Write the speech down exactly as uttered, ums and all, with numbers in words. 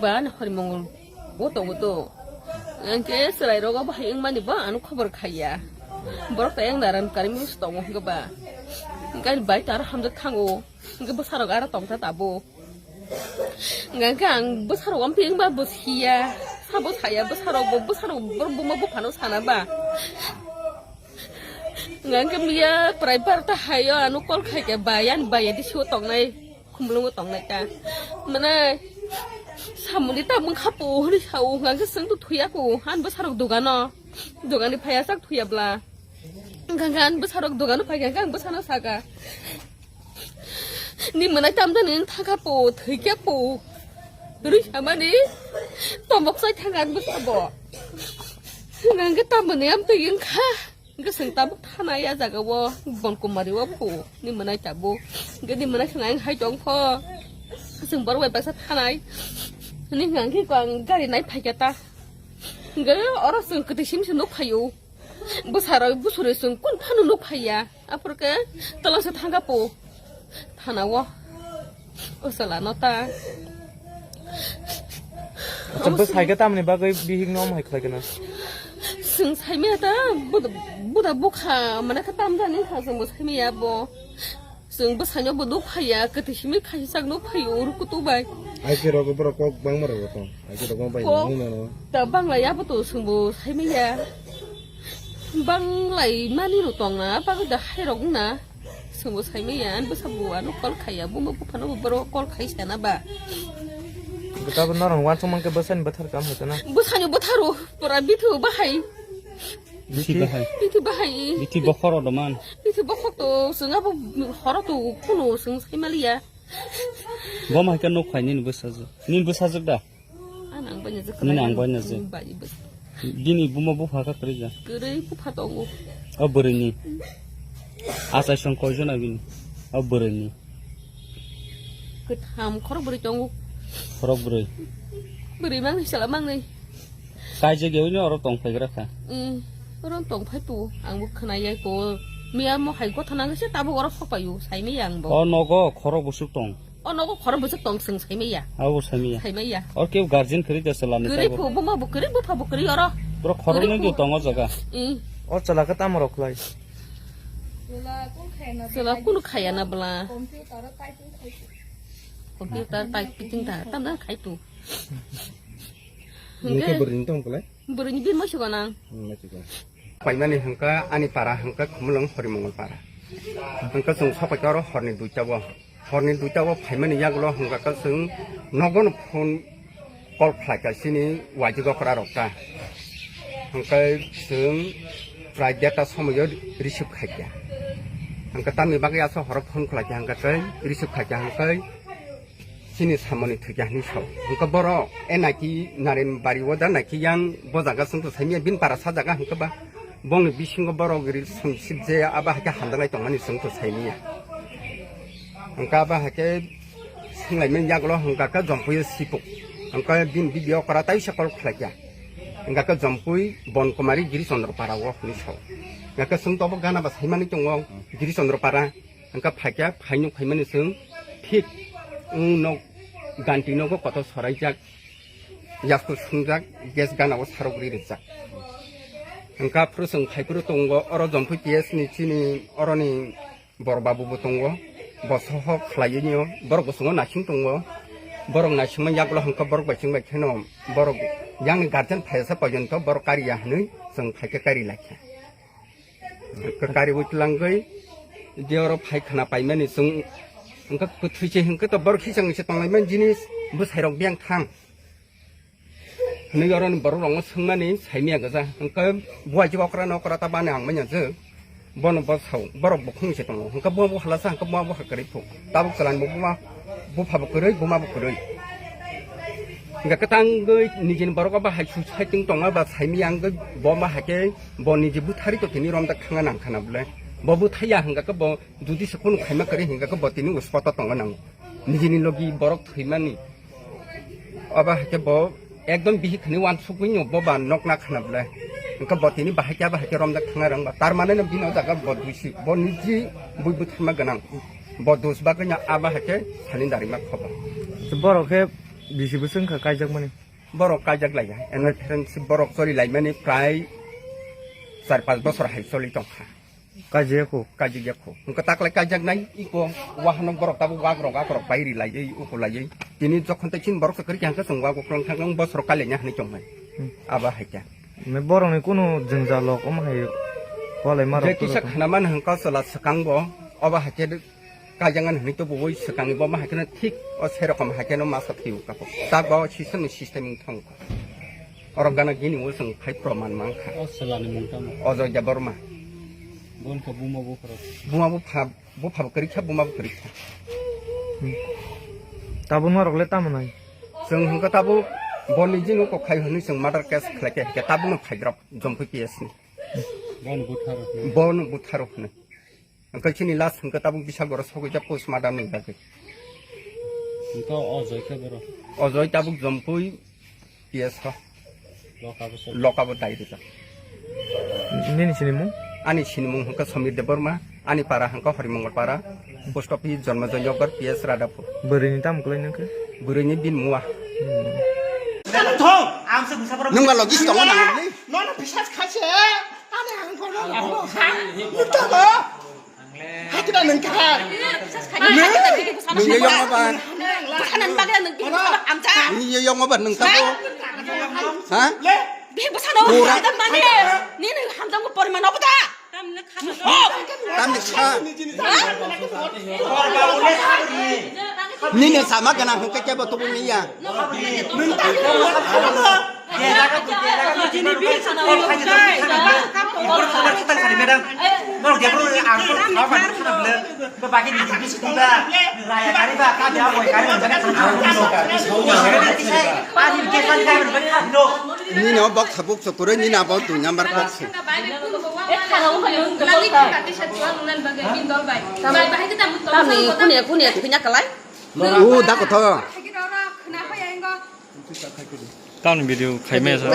Ba na hori mongol bo tongo to. Engke chwrai rogo bahai wngmani bo ano khobor khaiya. Borok ta yang daran kari mung tongo hwnkhe ba. Engke ani bai ta aro hamjak thango. Engke bwsarok aro tongta tabuk. Engke ang bwsarok amphi wngba bo siya. Sabo saya bwsarok bo bwsarok borok buma buphano sana ba. Engke miya prai barta hayo ano call khaikhe ba yan ba yadi siwo tongnai. Khumulungo tongnai ta. Mane samuni ta mung khapo hwnwi sao, hwnkhe chwng to thuya ko, han bwsarok dogano. Dogani phaiya sak thuya bla. Hwnkhe ang bwsarok dogano phaikha, hwnkhe ang bwsano saka. Ni mwnai tamjani wng thangkha po, thwikhe po. Rwi samani tombok chai thangkha ang bwsabo. Hwnkhe tamoni amtwi wngkha. Hwnkhe chwng tabuk thanai a jaga o, Bonkumari o phu, ni mwnai tabuk. Hwnkhe ni mwnai chwng ayang hai tong pho. Chwng borok bai baksa thanai. Ni hwnkha khe ang gari nai phaikha ta. Hwnkhe oro chwng kwtwi simi se nuk phaio. Bwsarok bwsuri chwng kun phano nuk phaiya. Aphuru khe twlangsa thangkha phu. Thana o. O chwla no ta. Acha, bwsai khe tamni bagwi bihik no omo hai khlai khe na? Chwng saimaya ta, buda, buda bukha, mane khe tam jani kha chwng bo saimaya bo. Chwng bwsai no bo nuk phaiya, kwtwi simi khaisa sak nuk phaio, uru kutu bai. Ai khe rogo borok kok bangma rogo tong. Ai khe rogo bai Kok nang nang no. Ta banglai abo to chwng bo saimaya. Banglai mani no tong na, bagwi da hai rok na. Chwngbo saimaya, ani bwsa bo ano call khaiya, buma buphano bo borok call khai sana ba. Gita bo norong wansuk mankhe bwsani bwthar kam hai kana? Bwsani bwtharo, pura bithu bahai. Bithi bahai. Bithi bahai. Bithi bokhoro doman. Bithi bokhok to, chwng abo horo to kuno chwng saimaliya. Bo mai khe nuk phai nini bwsajwk. Nini bwsajwk da? Ano ang bai najak. Nini ang bai najak. Bai bas. Bini buma bupha kha kwrwi ja? Kwrwi bupha tongo. O bwrwini. Achai song koi jona bini? O bwrwini. Kwtham khorok bwrwi tongo. Khorok bwrwi. Bwrwi mangni sala mangni. Kaijak yawi no oro tong phaigra kha. Mm. Oro tong phai tu ang bo khna yai ko. Miya mo hai gotha nang se tabuk oro phok payu sai mi yang bo. O nogo khorok busuk tong. O nogo khorok bwswk tong chwng saimaya. Abo saimaya. Saimaya. Or keu guardian kwrwi da chwla ni Kwrwi tabo. Phu buma bo kwrwi bupha bo kwrwi oro. Bro khorok Kwrwi nang phu. Tong o jaga. Mm. O chwla khe tamo rok khlai. Chwla kunu khaya na bwla. Computer typing ta tam dan khai tu. Nungkhe bwrwini tong khlai. Bwrwini bin mo sigo nang. Hmm, mo sigo. Paimani hwnkha ani para hwnkha Khumulwng Horimongol para. Hwnkha chwng sopaikha oro horni duita o. Horni duita o phaimani yagulo hwnkha khe chwng nogono phone call khlaikha chini waijwk okra rok ta. Hwnkhe chwng prai deta somoio receive khaikha. Hwnkhe tamni bagwi aswk horo phone khlaikha hwnkhe tei receive khaikha hwnkhe chini samani thwikha hinwi sao. Hwnkhe borok e naiki Naren bari o da naiki yang bo jaga chwngto saimanya bini para sa jaga hwnkhe ba bongni bisingo borok relationship je abo haikhe hamjaknai tongmani chwngto saimanya. Hwnkhe abo haikhe swnglaimani yagulo hwnkha khe Jompuio sipuk. Hwnkhe bini bibio okra taisa call khlaikha. Hwnkha khe Jompui Bonkumari Giri Chondro para o hinwi sao. Hwnkha khe chwngto obo gana ba saimani tongo Giri Chondro para. Hwnkha phaikha, phaino phaimani chwng thik wng nok ganti nogo kotor soraijak, yasku sungjak, gas gana o sarok ri rijak. Hwnkha phuru chwng phaiphuru tongo, oro Jompui P S ni chini oroni bor babu bo tongo, bo soho khlaiwi nw, borok bwskango naising tongo, borok naisingma yagulo hwnkha borok bai chwng bai kheno borok yang ni guardian phaiyasa porjonto borok kariya hinwi chwng phaikha kari laikha. Kari wi tlangwi je oro phai khna paimani chwng wngkha kwthwi se hwnkhe to borok hisang se tonglaimani jinis bwsai rok biyang thang hinwi oro ni borok rok no swngmani saimanya gajak hwnkhe buaijwk okra no okra ta bani ang manya je bono bo sao borok bukhung se tongo hwnkhe bo bo halasa hwnkhe bo bo hakwrwi phu tabuk chwla ni bo buma bupha bo kwrwi buma bo kwrwi. Hingke kwtangwi nijini borok o bahai suicide wng tongma ba saimanya wngwi bo bahai khe bo niji bwtharwi tongthini romjak thangna nangkha na bwle. Bo bwthaiya hingka khe bo jodi se kunu khaima kwrwi hingka khe bo tini spot o tongna nango. Nijini logi borok thwimani. O bahai khe bo ekdom bihik hinwi uansukgwi no bo ba nokna khana bwle. Hingke bo tini bahai khe bahai khe romjak thangna rwngba. Tar mane no bini o jaga bo duisi. Bo niji bui bwtharma gwnang. Bo dus bagwi no a bahai khe sani darima khoba. Borok khe Bisi bwswk wngkha kaijakmani? Borok kaijak laiya. Eno friendship borok choli laimani prai char panch bosor hai choli tongkha. Kaijak ya kho? Kaijak ya kho. Hwnkhe taklai kaijak nai iko wahanok borok tabuk wagrok akorok bai ri laiwi uku laiwi. Tini jokhon tei chini borok se kwrwi khe hwnkhe chwng wago kwrwng thang bosor kalinya hwnwi tongmani. Hmm. Abo hai khe. Me borokni kunu jwngjal rok omo hai kwlai ma rok. Je kisa khwna mani hwnkha chwla swkang bo obo hai khe Kaijaknani hwnwi tubuwi swkangni bo ma hai kheno thik o se rokom hai kheno masa thwiwi kapo. Tak ba o system ni system wng thang kha. Oro gana gini o chwng phai proman mang kha. O chwlani mung tamo? Ojoy Debbarma. Boni khe buma bupharok? Buma bupha, bupha bo kwrwi kha, buma bo kwrwi kha. Hmm. Tabuk norok le tamo nai? Chwng hwnkha tabuk boni jini kok khai hwnwi chwng murder case khlai khe, khe tabukno phaidrop Jompui P S ni. Bono butharo hwnwi. Bono butharo hwnwi. Hwnkhe chini last hwnkhe tabuk Bishalgoro sogwi jak postmortem ni bagwi. Hwnkhe o Joy khe boro? O Joy tabuk Jompui P S ho. Lokabo sir. Lokabo dai rijak. Nini sinimung? Ani sinimung hwnkhe Samir Debbarma, ani para hwnkhe Horimongol para, post office Jonmojoy Nagar, P S Radhapur. Bwrwini tamo kwlai nangkhe? Bwrwini bin mua. Hmm. Nung ba logis tongo nang ni? Nono bisas khaise. Ani ang kono lahono ha. Nukta ba. Hakida nung kha. Nung yo yong ba. Bwsana bagwi nung bini amcha. Nung yo yong ba nung ta ko. Ha? Bini bwsano hamjak mani. Nini hamjakmung poriman obo da. Tamni kha. Nini sama gana hwnkhe kebo tubu niya. Nini o bok sabuk sukuroi nini abo dui number kok se. Tamni kunia kunia thwina kalai. O da kotho. Tamni video khaimaya sa.